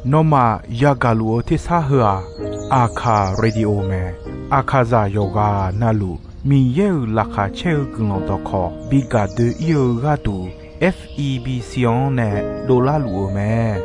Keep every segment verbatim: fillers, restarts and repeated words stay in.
Nawmaf yagaq luf-eu tersar heu-aq, Aqkaq Radio mae. Aqkaqzaq yawqghaq navluf Miqyaer-euq laqkhaq caer-eu guiqlanq dawqkawq bi gaq doe-ir-eu gharduq, F E B C-anr nae dovlar luf-eu mae.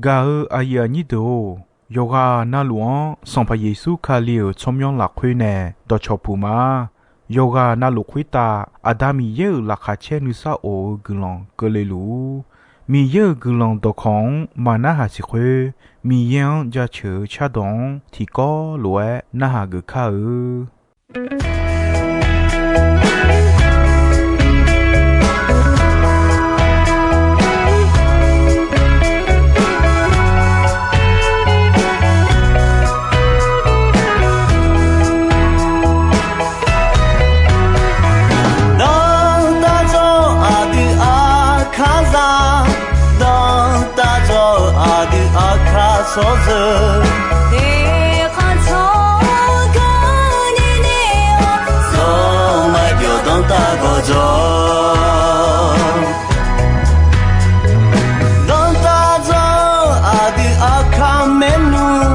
Gaq-eu aqyuif aqnyir deuq-or, yawqghaq navluf-anr Sanqpaq Yeqsur Kali-euq tsawrmyanr lafkhoer nae dawqcawq puq ma. Yawqghaq navluf khoertav Aqda Miqyaer-euq laqkhaq caer nuisar of-eu guiqlanq keuvle luf-ur. Miqyaer-euq guiqlanq dawqkawq-anr maqnarhaq siq khoer, Miqyaer-anr jaceuq-eu cardawq-anr tiqkawv lof-aer narhaq geuf kar-eu. Dawqtawvluf aqdui Aqkaqzaq, dawqtawvluf aqdui Aqkaq tsawrjeuq, eqkhanq tsawrganq ni nae-awr, zawqmar byawq danrtav gawqjawq. Dawqtawvluf aqdui Aqkaq maernmr,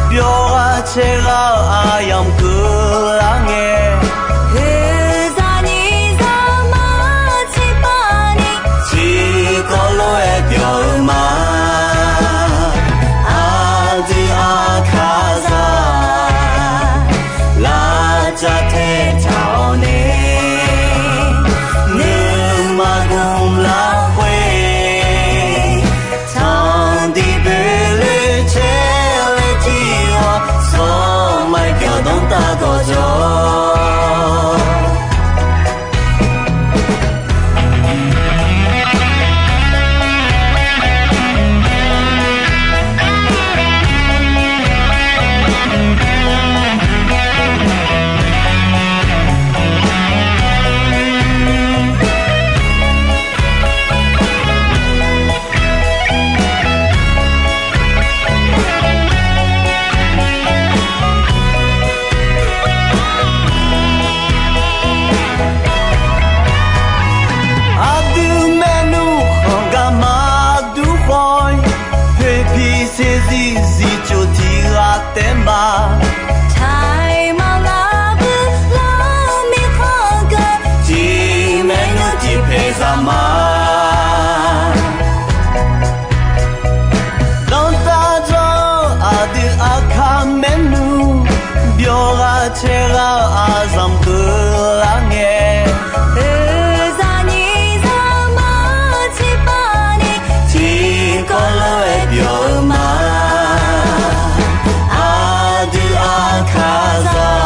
byawq ghaq caer ghaq-eu aqyamq keuvlar ngae, oeqzaq nyiq zaqmar tiqpavni, tiqkawv lof-aer byawq-eu ma. Aqdui Aqkaqzaq, lavcav taetaq-awr nae, nuima gmq lafkhoer, tanqdiq boeqloe caer laer jir-awr, zawqmar byawq danrtav gawqjawq. Aqdui maernmr khanq gar maqdur khawf-ir, poeqpiq saeqzir zifcof tiq ghaq taef ma. Taqmaq lavbuir lar mirkhanq geu, tiq maernmr tiq paeq zaq ma. Dawqtawvluf aqdui Aqkaq maernmr, byawq ghaq caer ghaq-eu aqzanq keuvlar ngae, oeqzaq nyiq zaqmar tiqpavni, tiqkawv lof-aer byawq-eu ma. Aqdui Aqkaqzaq,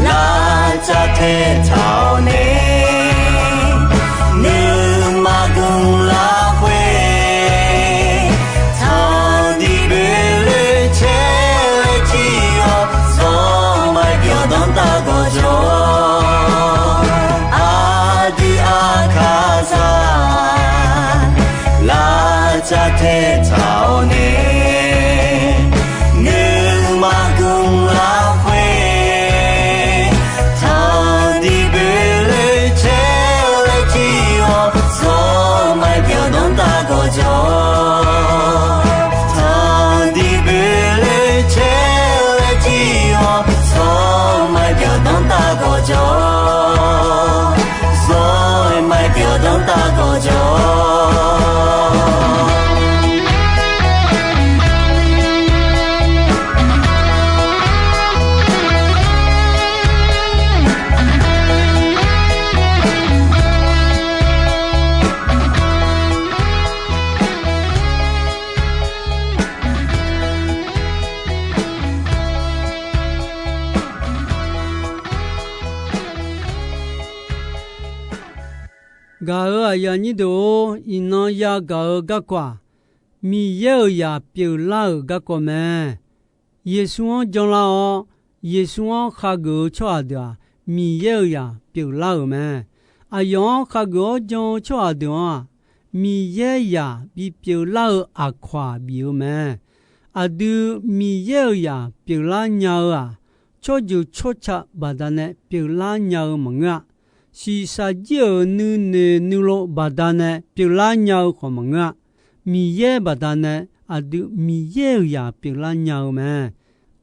lavcav taetaq-awr nae, nuima gmq lafkhoer, tanqdiq boeqloe caer laer jir-awr, zawqmar byawq danrtav gawqjawq. Aqdui Aqkaqzaq, lavcav taetaq-awr nae, nuima gmq lafkhoer, tanqdiq boeqloe caer laer jir-awr, zawqmar byawq danrtav gawqjawq. Tanqdiq boeqloe caer laer jir-awr, zawqmar byawq danrtav gawqjawq. Zawqmar byawq danrtav gawqjawq. Gaq-euq aqyuif aqnyir deuq-or, iqnan yagaq-eu garkawv-aq, Miqyaer-euq zaq pyeuflar-euq garkawv mae. Yeqsur-anr janlar-awr, Yeqsur-anr khageuf-eu tsawrhaq deuq-aq, Miqyaer-euq zaq pyeuflar-euq mae. Aqyawf-anr khageuf-awr jan-eu tsawrhaq deuq-anr-aq, Miqyaer zaq bipyeuf lar-eu aqkawq-aq bif-eu mae. Aqdui Miqyaer-euq zaq pyeuflar nya-eu-aq, tsawrjeuq tsawrca baqdanae pyeuflar nya-eu maqngeur-a. shiqshaq jir-euq nuinoeq nuilov baqdanae pyeuflar nya-eu khawf maqngeur-a. Miqyaer baqdanae aqdui Miqyaer-euq zaq pyeuflar nya-eu mae.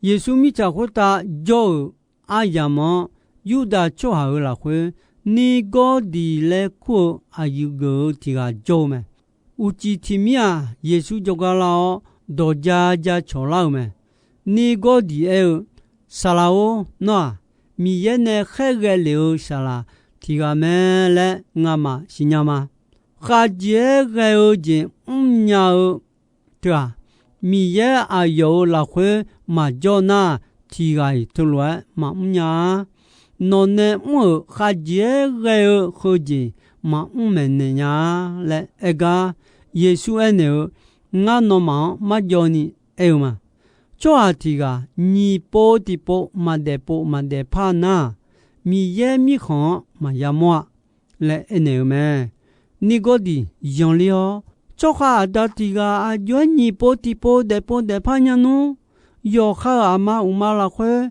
Yeqsur mirtsaq khoertav jawr-euq aryamq-anr, Yurdav tsawrhaq-euq lafkhoer Nirgawrdiq laer kur-eu aqyuif geuf-eu tiq ghaq jawr-eu mae. Uqcif tiq mir-aq, Yeqsur jawrgar lar-awr, dawq ja ja cawq lar-euq mae. Nirgawrdiq aer-eu, Saqlaq-or, nawr-aq, Miqyaer nae khaerghae lef-eu saqlaq tiq ghaq mae laer ngamaf siqnya ma. Khavjeq-aer ghae-eu jeq mrnya-eu teu-aq, Miqyaer aqyawf-euq lafkhoer maqjawr nar, tiq ghaq-iq teulof-aer maqmr nya-a. Nawq nae mr-euq khavjeq-aer ghae-eu heujeq maqmr maeqnaeq nya-a laer aer gar, Yeqsur aernaeq-eu, Ngar nawmaf-anr marjawv ni aer-eu ma. Tsawrhaq tiq ghaq nyiq pov tiqpov maqdaef pov maqdaef par nar, Miqyaer mirkhanq-anr maqya mawr-a laer aernaeq-eu mae. Nirgawrdiq yanler-awr, Tsawrhaq aqda tiq ghaq aqjox-aer nyiq pov tiqpov daefpov daefpar nya nmr? Yawqha-euq aqma uqma lafkhoer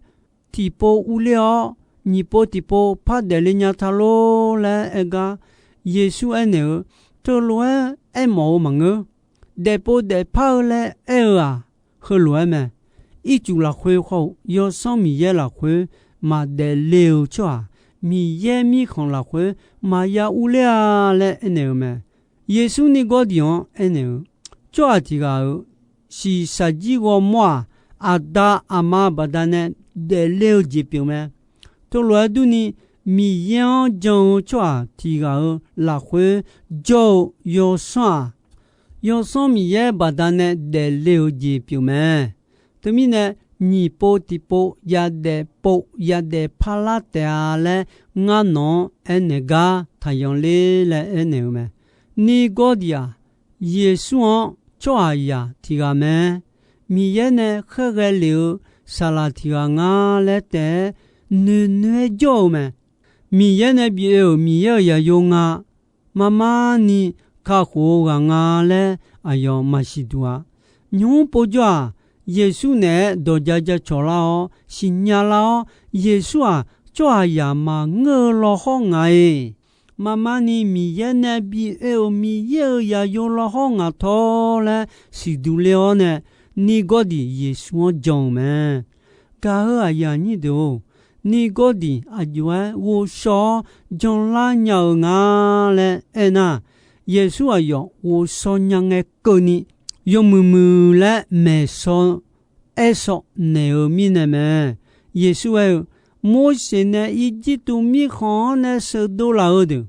tiqpov urler-awr, nyiq pov tiqpov par daefle nya ta lor laer aer gar, Yeqsur aernaeq-eu, Teulof-aer aermawf-eu maqngeur. Daefpov daefpar-eu laer aer-eu-aq, heulof-aer mae. Ircuf lafkhoer khawr-eu Yawsanr Miqyaer lafkhoer maqdaef le-eu tsawrhaq, Miqyaer mirkhanq lafkhoer maqya urler-a laer aernaeq-eu mae. Yeqsur Nirgawrdiq-anr aernaeq-eu, Tsawrhaq tiq ghaq-euq shiqshaq jir ghawrmawr-aq, aqda aqma baqdanae daefle-eu jeq pyeuf mae. Teulof-aer durni, Miqyaer-anr jan-eu tsawrhaq tiq ghaq-euq lafkhoer jawr-eu yawsanr-aq, Yawsanr Miqyaer baqdanae daefle-eu jeq pyeuf mae. Teumirnae, nyiq pov tiqpov yadaef pov yadaef parlar taef-a laer ngar nawq-anr aernaeq gar taqyan ler laer aernaeq-eu mae. Nirgawrdiq-aq, Yeqsur-anr tsawrhaqzaq tiq ghaq mae. Miqyaer nae khaerghae lef-eu saqlaq tiq ghaq nga laer taef-aer noeqnoeq-aer jawr-eu mae. Miqyaer nae bif oe-euq Miqyaer-euq zaqyo nga, marmar ni kakhof-eu ghaq nga laer aqyawf maqsiq duq-a. Nymq-mr povjawr-aq, Yeqsur naeq-aer dawq ja ja cawq lar-awr siqnya lar-awr, Yeqsur-aq, tsawrhaqzaq maqngeur-eu lawhawr ngaq-iq, marmar ni Miqyaer nae bif oe-euq Miqyaer-euq zaqyo lawhawr ngaq tawr laer siqduq ler-awr nae, Nirgawrdiq Yeqsur-anr jan-euq mae. Gaq-euq aqyuif aqnyir deuq-or, Nirgawrdiq aqjox-aer ghovshaw-awr janlar nya-eu nga laer aernar, Yeqsur aqyawf ghovshaw nya ngae keuvni, yawmuiq muiq laer maeqshaw aershawr naeq-eu mirnae mae. Yeqsur aer-eu, Morseq nae Irjirtuv mirkhanq-anr nae sheuqdov laf-eu deuq,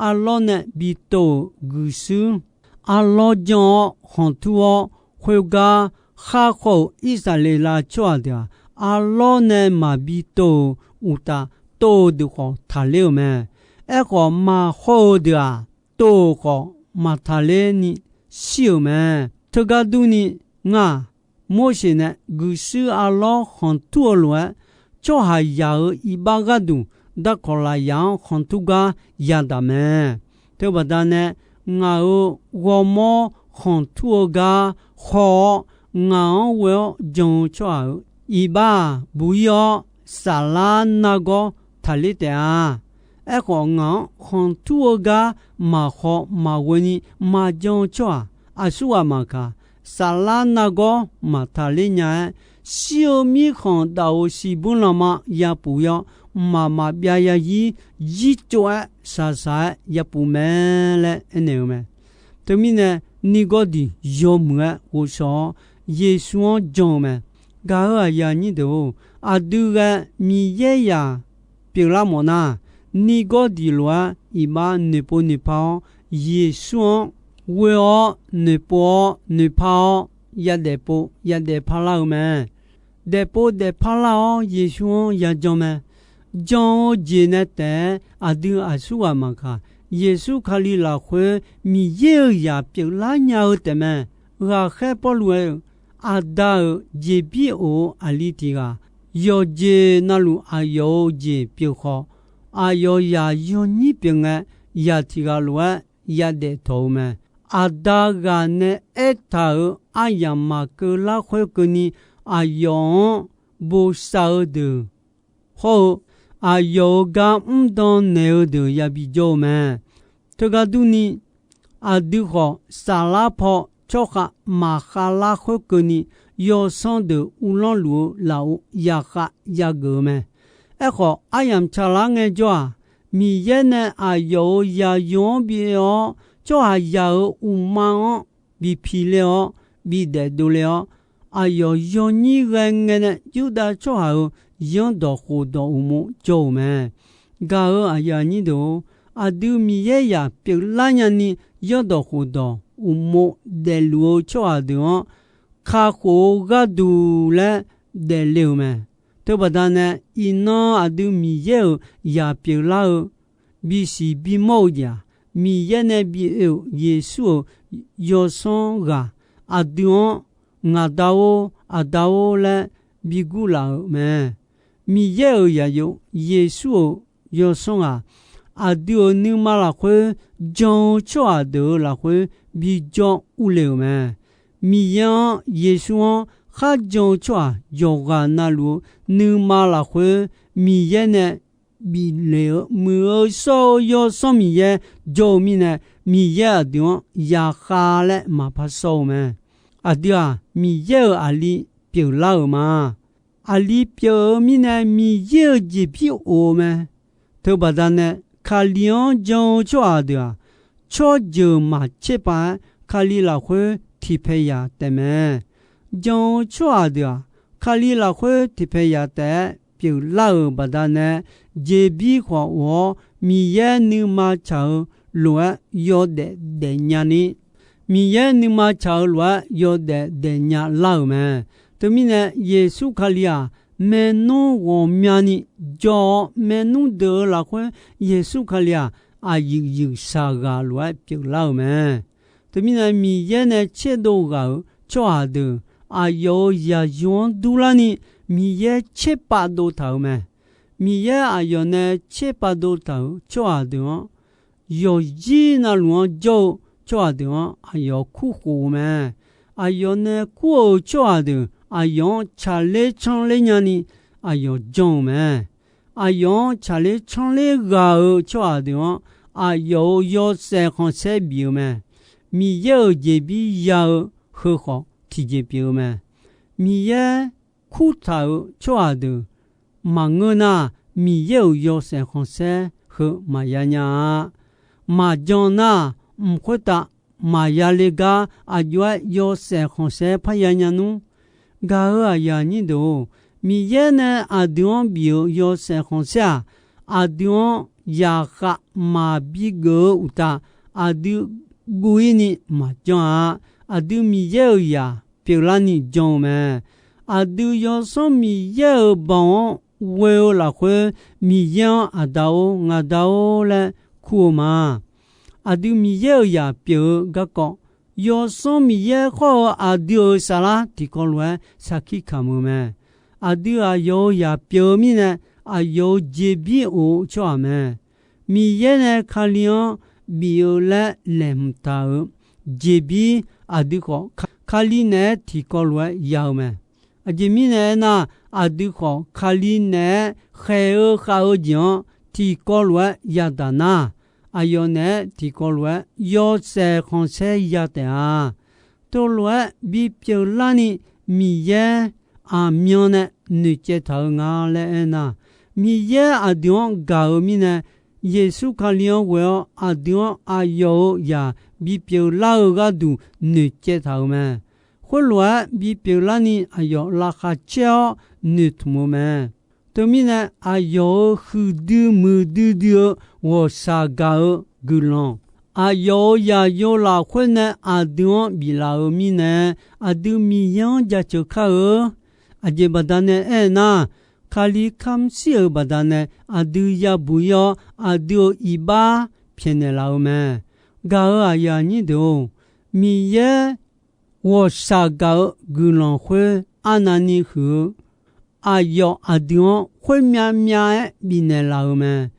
arlawr nae bi tov-euq guiqshuir, arlawr jan-awr khanqtur-awr, khoergar khar khawr-euq Irsaqleqlav tsawrhaq deuq-aq, arlawr nae maqbi tov-euq uqtaf, tov-eu deuq khawf taqler-euq mae. Aerkhawf, maqkhawr-eu deuq-aq, tov-euq khawf maqtaqler ni shir-euq mae. Teugar durni, ngar-aq, Morseq nae guiqshuir arlawr khanqtur-eu lof-aer, tsawrhaqzaq-euq iqbax gharduq darkawq lafyaq-anr khanqtur gar yadaq mae. Teubaqda nae, ngaq-euq ghawrmawr khanqtur-eu gar haw-awr, ngaq-anr ghoe-awr jan-eu tsawrhaq-euq iqbax-aq, buq-ir-awr saflar nargawr taqler taef-a. Aerkhawf, ngaq-anr khanqtur-eu gar maqhaw maqghoe ni maqjan-eu tsawrhaq, aqsurghaq maqkaq, saflar nargawr maqtaqler nya-aer, shir-eu mirkhanq daf-euq siqbymr lanma yapuf-ir-awr, mqmaq maqbyav yazir zir tsov-aer shaqshaq-aer yapuf mae laer aernaeq-eu mae. Teumirnae, Nirgawrdiq yawmuiq-aer ghovshaw-awr, Yeqsur-anr jan-eu mae. Gaq-euq aqyuif aqnyir deuq-or, aqdui ghae Miqyaer zaq pyeuflar mawf nar, Nirgawrdiq lof-aer iqbax noeqpov noeqpar-awr, Yeqsur-anr ghoe-awr noeqpov-awr noeqpar-awr, yadaef pov yadaef parlar-eu mae. Daefpov daefpar lar-awr Yeqsur-anr yajan mae. Jan-eu jeq nae taef-aer aqdui aqsurghaq maqkaq, Yeqsur Kali lafkhoer Miqyaer-euq zaq pyeuflar nya-eu taefmae. Ghaqkhaer Pawrluv aer-eu, Aqda-euq jeqbir of-eu aqli tiq ghaq, yawqjeq navluf aqyawf-euq jeq pyeuf khawf, aqyawf zaq yawnyir pyeuf ngae, zaq tiq ghaq lof-aer yadaef tawq-eu mae. Aqda ghaq nae aertaq-euq aryamq maqkeuv larkhoer keuvni, aqyawf-anr bosav-eu deuq hawr-eu, aqyawf-euq gar mrdan naeq-eu deuq yabi jawr-eu mae. Teugar durni, aqdui khawf saflar paw tsawrkhav maqkhav lar khoerkeuvni, yawsanr deuq uvlanr luf-eu lafov yaqkhav yageuf-eu mae. Aerkhawf, aryamq tsaqlar ngaejawr-aq, Miqyaer nae aqyawf-euq zaqyo-anr bi oe-awr, tsawrhaqzaq-euq uqma-anr bi pi ler-awr, bi daefdov ler-awr, aqyawf yawnyir ghae ngae nae Yurdav tsawrhaq-euq yanrdawq khofdawq uqmov jawr-euq mae. Gaq-euq aqyuif aqnyir deuq-or, aqdui Miqyaer zaq pyeuflar nyani yanrdawq khofdawq uqmov daefluf-eu tsawrhaq deuq-anr kakhof-eu gharduq laer daefle-euq mae. Teubaqda nae, iqnan aqdui Miqyaer-euq zaq pyeuflar-eu, bisiq bimawr-eu jeq-aq, Miqyaer nae bi oe-euq Yeqsur-euq yawsanr ghaq aqdui-anr ngaqda-or, aqda-or laer bi gurlaf-euq mae. Miqyaer-euq zaqyo Yeqsur-euq yawsanr ghaq aqdui-euq nuima lafkhoer jan-eu tsawrhaq deuq-euq lafkhoer bijawr urle-euq mae. Miqyaer-anr, Yeqsur-anr kharjan-eu tsawrhaq yawqghaq navluf-eu nuima lafkhoer Miqyaer nae bif le-eu muiq-eu shawr-eu Yawsanr Miqyaer jawr-eu mirnae, Miqyaer aqdui-anr yaqkhav laer maqpar shawr-eu mae. Aqdui-aq, Miqyaer-euq aqli pyeuflar-euq ma. Aqli pyeuf-eu mirnae Miqyaer-euq jeqbir of-eu mae. Teubaqda nae, Kali-anr jan-eu tsawrhaq deuq-aq, tsawrjeuq maqtser pav-aer Kali lafkhoer tiqpaeq yaq taef mae. Jan-eu tsawrhaq deuq-aq, Kali lafkhoer tiqpaeq yaq taef-aer pyeuflar-euq baqdanae, jeqbir khawf of-awr, Miqyaer nuima tsaq-eu lof-aer yawdaef daefnya ni, Miqyaer nuima tsaq-eu lof-aer yawdaef daefnya lar-euq mae. Teumirnae, Yeqsur Kali-aq, maernmr ghawqmyani jawr-awr, maernmr deuq-euq lafkhoer Yeqsur Kali-aq, aqyuif yuif shaq ghaq lof-aer pyeuflar-euq mae. Teumirnae, Miqyaer nae tserdov ghaq-euq tsawrhaq deuq, aqyawf-euq zaqyo-anr durlarni Miqyaer tserpav dov taq-euq mae. Miqyaer aqyawf nae tserpav dov taq-euq tsawrhaq deuq-anr, yawqjir navluf-anr jawr-eu tsawrhaq deuq-anr aqyawf kurkhof-eu mae. Aqyawf nae kur-euq tsawrhaq deuq aqyawf-anr tsaqler tsanrler nyani aqyawf janr-eu mae. Aqyawf-anr tsaqler tsanrler ghaq-euq tsawrhaq deuq-anr aqyawf-euq yawshaef khanqsaer bif-eu mae. Miqyaer-euq jeqbir ya-eu heu khawf tiqjeq pyeuf-eu mae. Miqyaer kurtaq-euq tsawrhaq deuq maqngeur nar, Miqyaer-euq yawshaef khanqsaer heu maqya nya-a. Maqjan nar, mq khoertav maqya le gar aqjox-aer yawshaef khanqsaer parya nya nmr. Gaq-euq aqyuif aqnyir deuq-or, Miqyaer nae aqdui-anr bif-euq yawshaef khanqsaer-aq, aqdui-anr zaqkhav maqbi geuf-eu uqtaf, aqdui guv-ir ni maqjan-a. Aqdui Miqyaer-euq zaq pyeuflarni jan-eu mae. Aqdui Yawsanr Miqyaer-euq baoq-anr ghoe-eu lafkhoer, Miqyaer-anr Aqda-or, Ngaqda-or laer kur-eu ma. Aqdui Miqyaer-euq zaq pyeuf-eu garkawv, Yawsanr Miqyaer khawr-eu aqdui-euq saflar tiqkawv lof-aer sarkir kamq-eu mae. Aqdui aqyawf-euq zaq pyeuf-eu mirnae, aqyawf-euq jeqbir of-eu tsawrhaq mae. Miqyaer nae Kali-anr bif-eu laer laeqhmq taq-euq jeqbir aqdui khawf, Kali naeq-aer tiqkawv lof-aer ya-eu mae. Aqjeq mirnae aernar, aqdui khawf Kali naeq-aer khaeq-eu khav-eu jeq-anr tiqkawv lof-aer yadaq nar, aqyawf naeq-aer tiqkawv lof-aer yawshaef khanqsaer ya taef-a. Teulof-aer bipyeuf larni Miqyaer aqmyan nae noeqcaev taq-eu nga laer aernar, Miqyaer aqdui-anr gaq-eu mirnae, Yeqsur Kali-anr ghoe-awr aqdui-anr aqyawf-euq zaq bipyeuf lar-eu gharduq noeqcaev taq-euq mae. Khoerlof-aer bipyeuf larni aqyawf laqkhaq caer-awr noeqtmq-eu mae. Teumirnae, aqyawf-euq huiqdui muiqdui dui-eu ghawqshaq gaq-eu guiqlanq, aqyawf-euq zaqyo lafkhoer nae aqdui-anr biflaf-euq mirnae, aqdui Miqyaer-anr jaceuq kar-eu. Aqjeq baqdanae aernar, Kali kamr shir-euq baqdanae aqdui yabuq-ir-awr, aqdui-euq iqbax pyaeqnaeq laf-eu mae. Gaq-euq aqyuif aqnyir deuq-or, Miqyaer ghawqshaq gaq-eu guiqlanq khoer arnavni huiq-eu, aqyawf aqdui-anr khoermyav myav-aer bifnaeq laf-euq mae.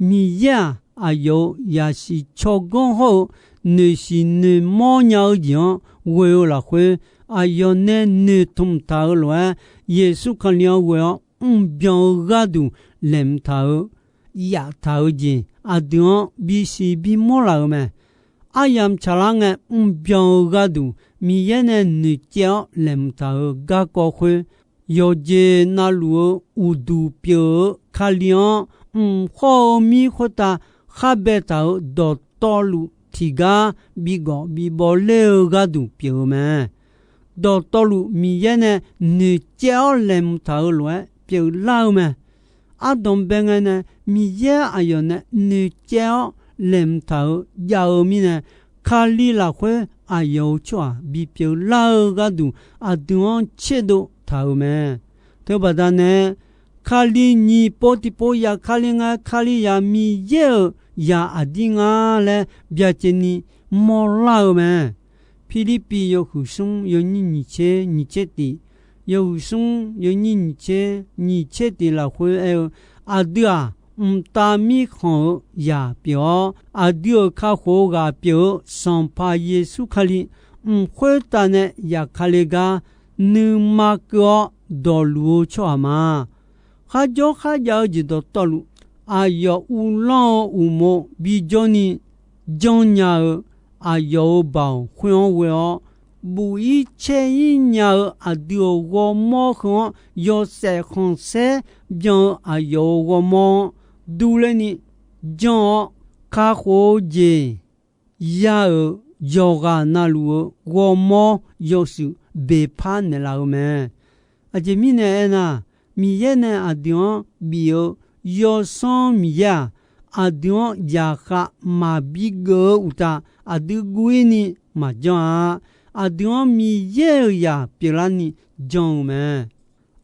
Miqyaer-aq, aqyawf-euq zaqsiq tsawrganr hawr-eu noeqsiq noeqmawr nya-eu jeq-anr ghoe-eu lafkhoer, aqyawf nae noeqtmq taq-eu lof-aer, Yeqsur Kali-anr ghoe-awr mrbyan-eu gharduq laeqhmq taq-eu, yaftaq-eu jeq aqdui-anr bisiq bimawr laf-euq mae. Aryamq tsaqlar ngae mrbyan-eu gharduq Miqyaer nae noeqcaev-awr laeqhmq taq-euq garkawv khoer, yawqjeq navluf-eu uqduq pyeuf-eu Kali-anr mq khawr-eu mir khoertav khar baetaq-euq dawqtawvluf tiqgar bigawf bibawv ler-eu gharduq pyeuf-eu mae. Dawqtawvluf Miqyaer nae noeqcaev-awr laeqhmq taq-euq lof-aer pyeuflar-eu mae. Ardanq bae ngae nae Miqyaer aqyawf nae noeqcaev-awr laeqhmq taq-euq jav-eu mirnae, Kali lafkhoer aqyawf-euq tsawrhaq bipyeuf lar-eu gharduq aqdui-anr tserdov taq-euq mae. Teubaqda nae, Kali nyiq pov tiqpov yaf Kali ngae, Kalizaq Miqyaer-euq zaq aqdir nga laer byacaevni mawrlar-eu mae. Pirlirpiv yawhuiq smr yawnyir nyiq tser nyiq tser tiq, yawhuiq smr yawnyir nyiq tser nyiq tser tiq lafkhoer aer-eu, aqdui-aq, mqtav mirkhanq-euq zaq pyeuf-awr, aqdui-euq kakhof-eu ghaq pyeuf-eu Sanqpaq Yeqsur Kali mq khoertav nae yaf Kali gar nuima keuv-awr dawqluf-eu tsawrhaq ma. Kharjawr kharjav-eu jeq dawqtawvluf, aqyawf uvlanr-eu uqmov bijawrni janrnya-eu aqyawf-euq baoq khoer-anr ghoe-awr, buf-ir caer-ir nya-eu aqdui-euq ghawrmawr heu-anr yawshaef khanqsaer byan-eu aqyawf-euq ghawrmawr-anr durler ni janr-awr, kakhof-eu jeq ya-euq yawqghaq navluf-eu ghawrmawr yawshuif beqpar naeqlaf-eu mae. Aqjeq mirnae aernar, Miqyaer nae aqdui-anr bif-eu Yawsanr Miqyaer-aq, aqdui-anr zaqkhav maqbi geuf-eu uqtaf, aqdui guv-ir ni maqjanr-a. Aqdui-anr Miqyaer-euq zaq pyeuflarni jan-eu mae.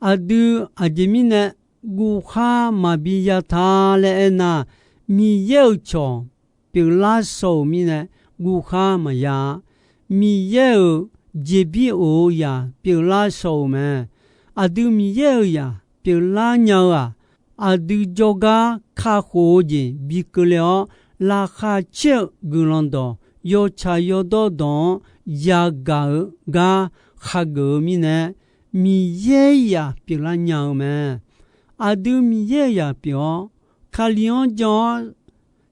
Aqdui aqjeq mirnae guvkhar maqbi ya ta laer aernar, Miqyaer-euq cawq pyeuflar shaw-euq mirnae guvkhar maqya-a. Miqyaer-euq jeqbir of-eu zaq pyeuflar shaw-euq mae. Aqdui Miqyaer-euq zaq pyeuflar nya-eu-aq, aqdui jawrgar kakhof-eu jeq bi keuvle-awr, laqkhaq caer-eu guiqlanq dawq, yawtsaq yawdawr dawq-anr yagaq-eu gar khageuf-eu mirnae, Miqyaer zaq pyeuflar nya-eu mae. Aqdui Miqyaer-euq zaq pyeuf-awr, Kali-anr jan-awr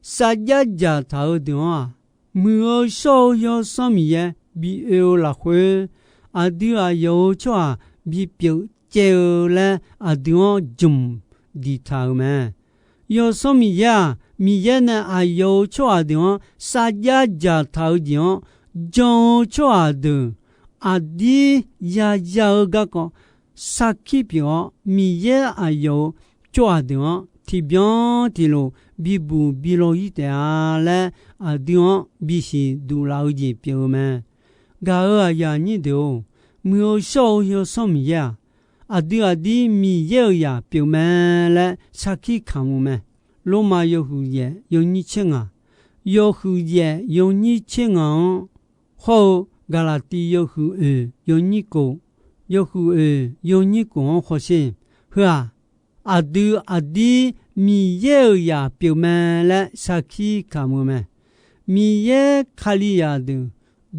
sarjax dzaqtaq-eu deuq-anr-aq, Muiq-eu shawr-eu Yawsanr Miqyaer bi oe-eu lafkhoer, aqdui aqyawf-euq tsawrhaq bipyeuf caev-eu laer aqdui-anr jmq diqtaq-euq mae. Yawsanr Miqyaer-aq, Miqyaer nae aqyawf-euq tsawrhaq deuq-anr sarjax dzaqtaq-eu jeq-anr jan-eu tsawrhaq deuq aqdir yaya-eu garkawv sarkir pyeuf-awr, Miqyaer aqyawf-euq tsawrhaq deuq-anr tiqbyan tiqlof bibuq bi law-ir taef-a laer, aqdui-anr bisiq duq laf-eu jeq pyeuf-eu mae. Gaq-euq aqyuif aqnyir deuq-or, Muiq-eu shawr-eu Yawsanr Miqyaer-aq, aqdui aqdir Miqyaer-euq zaq pyeufmae laer sarkir kamq-eu mae. Lormav yawhuiq yaef yawnyir tser ngaq, yawhuiq yaef yawnyir tser ngaq-anr hawr-eu Gaqlaqtiv yawhuiq oeq yawnyir kof, yawhuiq oeq yawnyir kof-anr hawsher. Heu-aq, aqdui aqdir Miqyaer-euq zaq pyeufmae laer sarkir kamq-eu mae. Miqyaer Kalizaq deuq,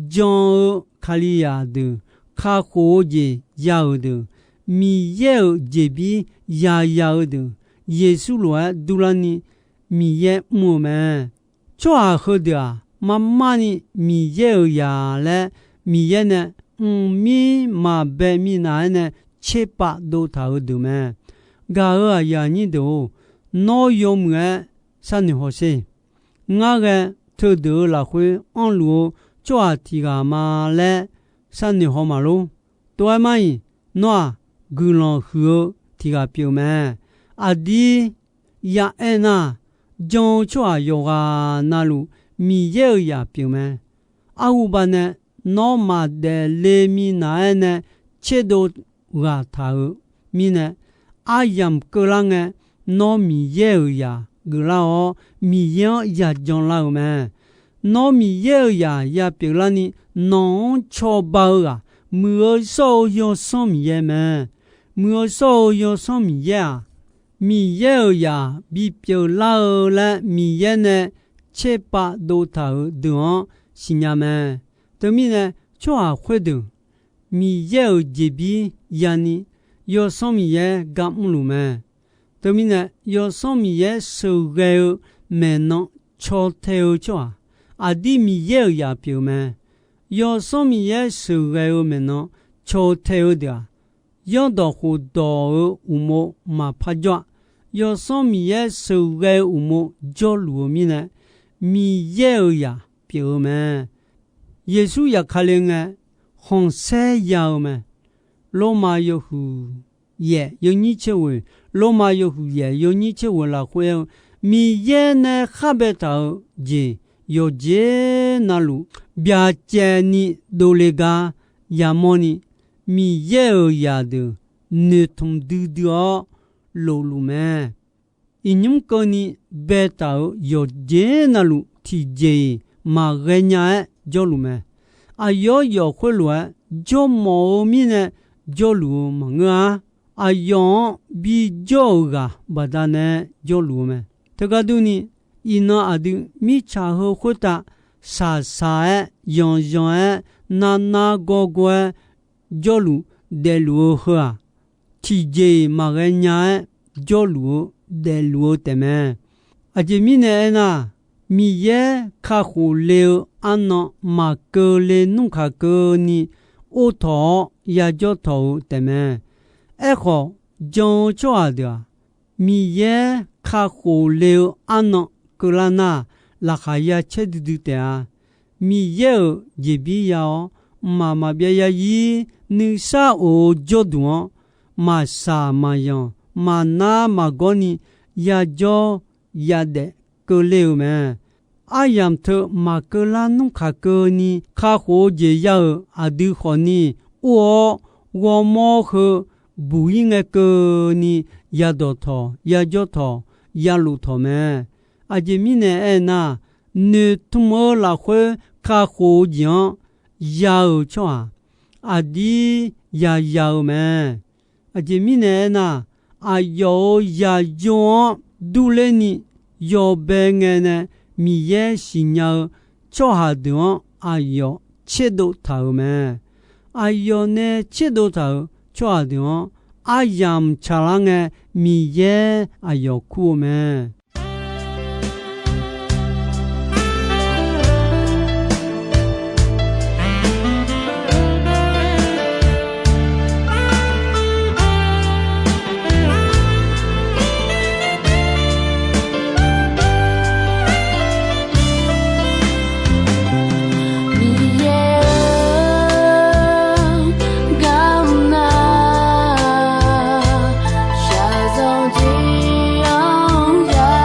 jan-eu Kalizaq deuq, kakhof-eu jeq ya-euq deuq, Miqyaer-euq jeqbir yaya-eu deuq, Yeqsur lof-aer durlarni Miqyaer mr-eu mae. Tsawrhaq heudeuq-aq, marmarni Miqyaer-euq zaq laer Miqyaer nae mqmir maqbae minav-aer nae tserpav dovtaq-euq deuq mae. Gaq-euq aqyuif aqnyir deuq-or, nawr yawmuiq-aer sharnoeq hawsher. Ngar ghae teudeuq-eu lafkhoer anrluf-eu tsawrhaq tiq ghaq ma laer sharnoeq haw maqlor. Tov-aer mar-iq, nawr-aq, guiqlanq huiq-eu tiq ghaq pyeuf mae. Aqdir ya aer nar, jan-eu tsawrhaq yawqghaq navluf Miqyaer-euq zaq pyeuf mae. Arhuba nae nawr maqdaef le minav-aer nae tserdov ghaq taq-euq mirnae, aryamq keuvlar ngae, nawr Miqyaer-euq zaq geuflar-awr, Miqyaer-anr yajan lar-euq mae. Nawr Miqyaer-euq zaq yapyeuf larni, nawq-anr cawba-eu ghaq, Muiq-eu shawr-eu Yawsanr Miqyaer mae. Muiq-eu shawr-eu Yawsanr Miqyaer-aq, Miqyaer-euq zaq bipyeuf lar-eu laer Miqyaer nae tserpav dovtaq-euq deuq-anr siqnya mae. Teumirnae, tsawrhaq khoerdeuq Miqyaer-euq jeqbir yani, Yawsanr Miqyaer gar mrluf mae. Teumirnae, Yawsanr Miqyaer sheuqghae-eu maeqnan caw tae-eu tsawrhaq, aqdir Miqyaer-euq zaq pyeuf-eu mae. Yawsanr Miqyaer sheuqghae-eu maeqnan caw tae-eu deuq-aq, zanrdawq khofdawq-euq uqmov maqpar jawr-a. Yawsanr Miqyaer sheuqghae-eu uqmov jawrluf-eu mirnae, Miqyaer-euq zaq pyeuf-eu mae. Yeqsur zafkale ngae, khanqsaer ya-eu mae. Lormav yawhuiq yaef yawnyir tser ghoeq, Lormav yawhuiq yaef yawnyir tser ghoeq lafkhoer-eu, Miqyaer nae khar baetaq-eu jeq yawqjeq navluf byacaevni dovle gar yamawrni, Miqyaer-euq zaqdeuq noeqtmq duidui-awr lofluf mae. Iqnymr keuvni baetaq-euq yawqjeq navluf tiqjeq-iq maqghae nya-aer jawrluf mae. Aqyawf yawf khoerlof-aer jawrmawf-eu mirnae jawrluf-eu maqngeur-a. Aqyawf-anr bijawr-euq ghaq baqdanae jawrluf-eu mae. Teugar durni, iqnan aqdui mirtsaq heu khoertav shaqshaq-aer yanqyanq-aer navnav gawrgawr-aer jawrluf daefluf-eu heu-aq, tiqjeq-iq maqghae nya-aer jawrluf-eu daefluf-eu taefmae. Aqjeq mirnae aernar, Miqyaer kakhof le-eu arnan maqkeuvle nmr kaq keuvni ortawq-awr yajawr tawq-eu taefmae. Aerkhawf, jan-eu tsawrhaq deuq-aq, Miqyaer kakhof le-eu arnan keuvlar nar, laqkhaq ya caer duidui taef-a. Miqyaer-euq jeqbir ya-awr, mqmaq maqbyav yazir nuisar of-eu jawrduq-anr, maqshaq maqzanq maqnar maqgawrni yajawr yadaef keuvle-eu mae. Aryamq teu maqkeuv lar nmr kaq keuvni kakhof-eu jeq ya-euq aqdui khawfni or-awr, ghawrmawr heu buq-ir ngae keuvni yadawq tawq yajawr tawq yaluf tawq mae. Aqjeq mirnae aernar, noeqtmq-eu lafkhoer kakhof-eu jeq-anr ya-euq tsawrhaq aqdir yaya-eu mae. Aqjeq mirnae aernar, aqyawf-euq zaqyo-anr durler ni yawbae ngae nae Miqyaer siqnya-eu tsawrhaq deuq-anr aqyawf tserdov taq-euq mae. Aqyawf nae tserdov taq-euq tsawrhaq deuq-anr aryamq tsaqlar ngae, Miqyaer aqyawf kur-eu mae. Miqyaer-eu, garhu nar shaqzanq jeq-anr ya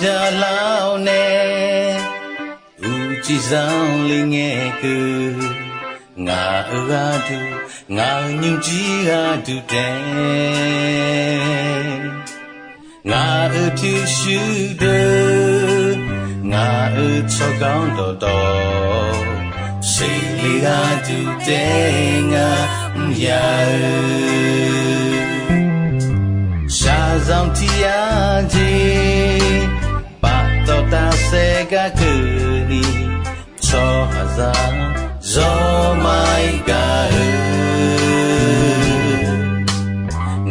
Byaqlar-awr nae, uqcif zanqler ngae keuv. Ngaq-euq gharduq, ngaq-euq nymrjir gharduq taef, ngaq-euq pyurshuir deuq, ngaq-euq tsawrganr dawqtawv, seqle gharduq taef ngar mr ya-eu. Shaqzanq tiq yar jeq, paftawf tafsaef gar keuvni, tsawrhaqzaq zawr ma-ir gaq-eu.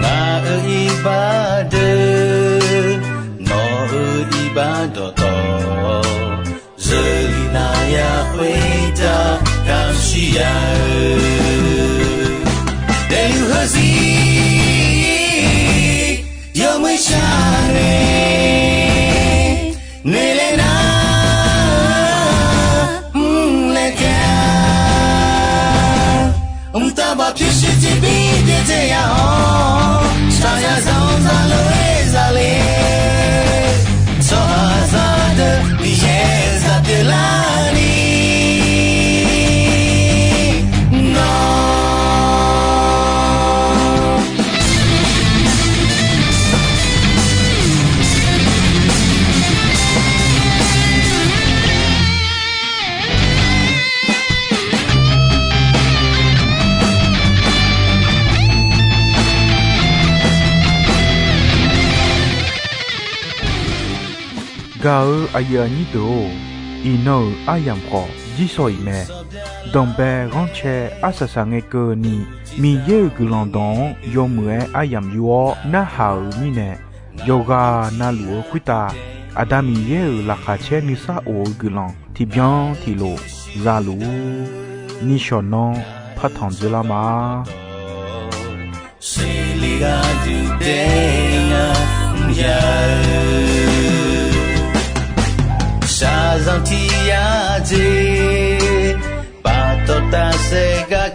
Ngaq-euq iqbax deuq, nawq-euq iqbax dawqtawv, zeurlif nav ya khoertav kamq shir ya-eu. Daefluf heuzir yawmuiq shar nae, noeqlaer nar mrlaer taef-a. Mqtav baq pyurshuir tiqbir byaerdzae ya-awr, shaqzanq zaqlof-aer zale, tsawrhaqzaq deuq Miqyaer zaq pyeuflarni nawr Gaq-eu aqyuif aqnyir deuq-or, iqnan-euq aryamq khawf jirsawq iq mae. Danqbae ghanrcae arsaq saq ngae keuvni, Miqyaer-euq guiqlanq dawq-anr yawmuiq-aer aryamq yur-awr narhaq-euq mirnae, yawqghaq navluf-eu khoertav Aqda Miqyaer-euq laqkhaq caer nuisar of-eu guiqlanq tiqbyan tiqlof zaluf-ur. Nishawq nanr partanq dzoerlar ma. Seqle gharduq taef ngar mr ya-eu. Shaqzanq tiq yar jeq, paftawf tafsaef gar